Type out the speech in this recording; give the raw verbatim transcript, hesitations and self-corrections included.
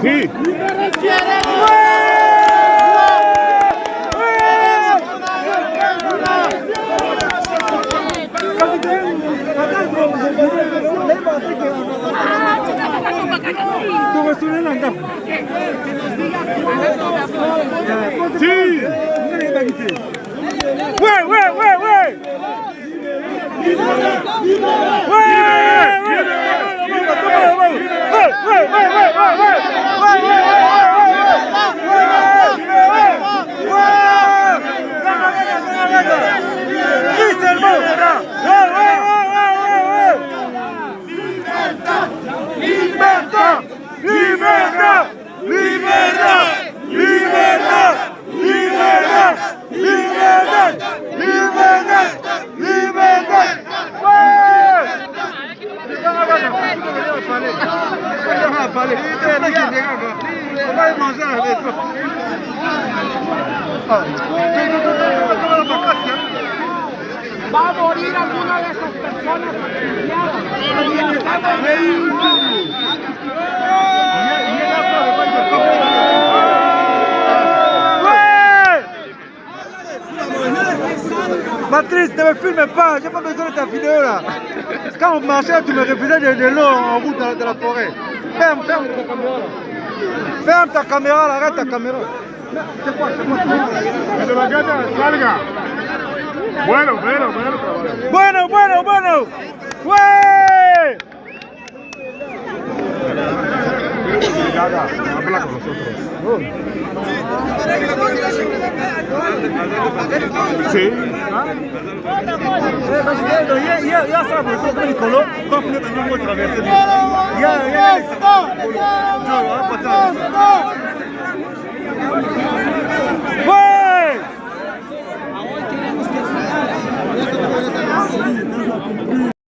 Ki? Di! Wi, wi, wi, wi! Libèta! Libèta! Libèta! Libèta! Libèta! Libèta! Libèta! Libèta! Wè! Va a morir alguna de estas personas. Patrice, ne me filme pas, j'ai pas besoin de ta vidéo là. Quand on marchait, tu me refusais de, de l'eau en route dans, dans la forêt. Ferme, ferme ta caméra là. Ferme ta caméra là, arrête ta caméra. Salga. Bueno, bueno, bueno, caballero. Bueno, bueno, bueno. ¡Wey! Gaga, habla con nosotros. Sí. ¿Ah?